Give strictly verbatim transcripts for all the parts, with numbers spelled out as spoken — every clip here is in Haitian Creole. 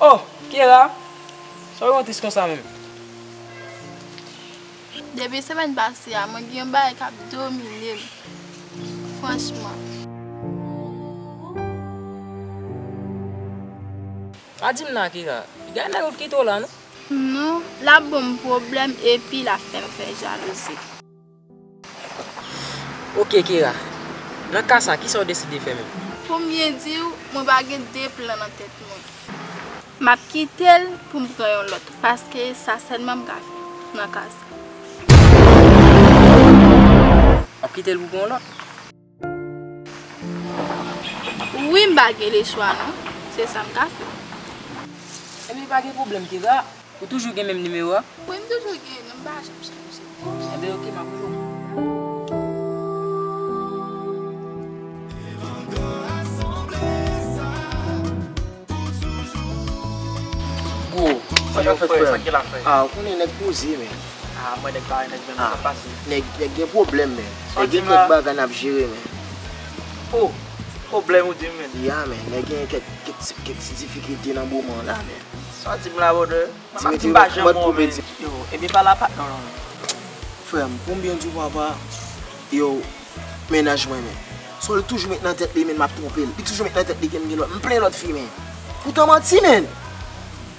Oh, Kera, sa w yon tris konsa menm? Depi semèn pase a, mwen gen yon bagay k ap domine m. Franchman. Pa di m nan, Kera. Gen nèg ou kite w la, non? Non, l ap ban m pwoblèm epi l ap fè m fè jalouzi. Ok, Kera. Nan ka sa, kisa w deside fè menm? Pou m byen di w, mwen pa gen de plan nan tèt mwen. M ap kite l pou m pran yon lòt, paske sa sèlman m ka fè nan ka sa. W ap kite l pou pran yon lòt? Wi, m pa gen lechwa non. Se sa m ka fè. Ebyen, pa gen pwoblèm, Kera. Ou toujou gen menm nimewo a? Wi, m toujou gen, non, m pa janm chanje. Enben, ok, m ap rele w. Bro, sa k ap fèt, frè m? Ah, ou konnen nèg poze, men. Ah, mwen nèg pa, nèg menm sa pase. Nèg, nèg gen pwoblèm, men. Nèg gen kèk bagay n ap jere, men. Oh, pwoblèm ou di m, men. Ya, men, nèg gen kèk, kèk ti, kèk ti difikilte nan moman la, men. Sa w di m la, brother? Ti mete lòt mòd pou medye. Yo, ebyen pa la pa, non, non, non. Frè m, pou m byen di w, papa, yo, mennaj mwen, men. Sa l toujou met nan tèt li, men, m ap twonpe l. Li toujou met nan tèt li ke m gen lòt. M plen lòt fi, men. Poutan manti, men.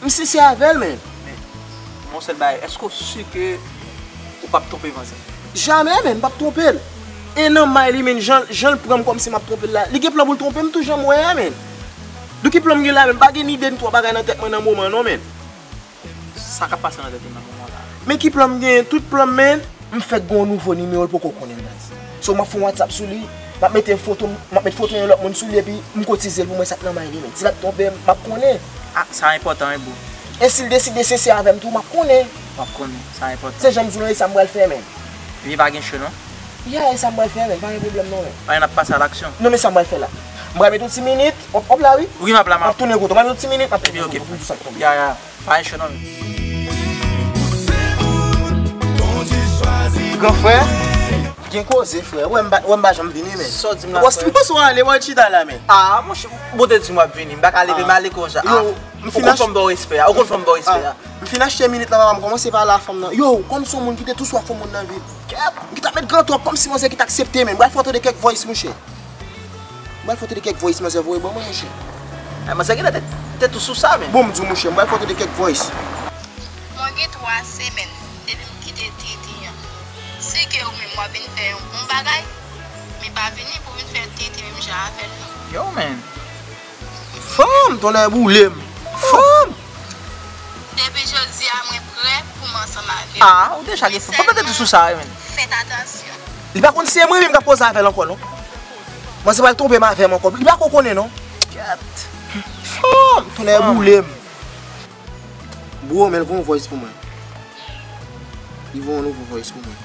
M sensè avè l, men. Men, yon sèl bagay, èske w si ke ou p ap twonpe manzè? Jamè, men, m p ap twonpe l. E nan may li, men, jan, jan l pran m kòmsi m ap twonpe l la. Li gen plan pou l twonpe m tou jan m wè a, men. Dou ki plan m gen la, men, m pa gen ni de ni twa bagay nan tèt mwen nan moman, non, men. Sa k ap pase nan tèt ou nan moman la? Men ki plan m genyen? Tout plan m, men, m fèk gen yon nouvo nimewo, l poko konnen m nan. So, m ap fè yon WhatsApp sou li, m ap mete foto, m ap met foto yon lòt moun sou li, epi m kotize l pou m wè sa k nan may li, men. Si l ap twonpe m, m ap konnen. Ah, sa enpòtan, wi, bro. E si l deside sensè avè m tou, m ap konnen. W ap konnen, sa enpòtan. Se jan m di w lan, e sa m pral fè, men. Epi pa gen cho, non? Ya, e sa m pral fè, men. Pa gen pwoblèm, non, men. Anyen, n ap pase a laksyon. Non, men sa m pral fè la. M pral mete yon ti minit, w ap, w ap la, wi. Wi, m ap la, m ap. M ap tounen kote w. M ap mete yon ti minit, m ap tounen kote w pou m di w sa k tonbe. Ya, ya. Pa gen cho non. Gran frè, gen koze, frè. Wè m pa, wè m pa janm vini, men. Sa w di m la, frè? Ou panse w ale, w al chita la, men. Ah, monchè, bon, te di m w ap vini. M pa ka leve m ale konsa. Yo, m fin achte. Ou konn fò m ba w respè a. Ou konn fò m ba w respè a. M fin achte minit la, papa, m kòmanse pale a fanm nan. Yo, kòm se yon moun ki te tou swaf yon moun nan vi l. Kèt, m ki t ap met gran twòp, kòmsi manzè ki t aksepte, men. M pral fè w tande kèk voice, monchè. M pral fè w tande kèk voice manzè voye ban mwen, monchè. Ay, manzè genlè te, te tou sou sa, men. Bon, m di w, monchè, m pral fè w tande kèk voice. Mwen gen twa semèn depi m kite Titi an. Si ke ou menm w ap vin fè yon bon bagay, men pa vini pou vin fè Titi menm jan avè l, non. Yo, men. Fanm, tonnè boule m. Fanm! Depi jodi a, mwen prè pou m ansanm avè w. Ah, ou deja gen fanm. Fanm nan te tou sou sa, wi, men. Fèt atansyon. Li pa konn si se mwen menm k ap koze avè l ankò, non. Manzè pral twonpe m avè m ankò. Li pa ko konnen, non. Kèt. Fanm, tonnè boule m. Bro, men l voye yon voice pou mwen. Li voye yon nouvo voice pou mwen.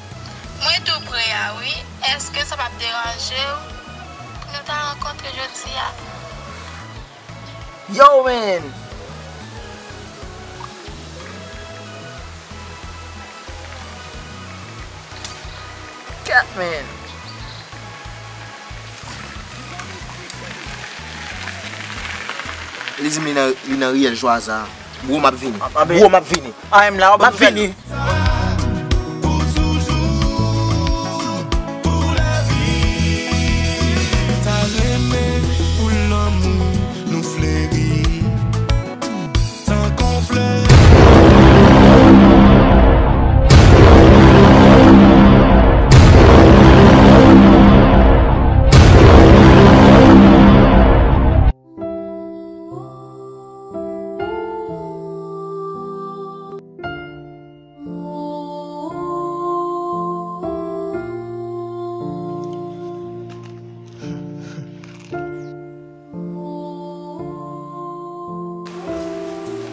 Mwen tou prè a, wi. Èske sa p ap deranje w pou nou ta rankontre jodi a? Yo, man! Kèt, man! Li di m li nan, li nan riyèl Jwaza. Bro, m ap vini. Bro, m ap vini. M ap vini.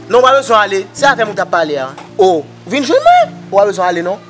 Non, w pa bezwen ale. Se avè m ou t ap pale a. O, vin jwenn mwen. Ou pa bezwen ale, non.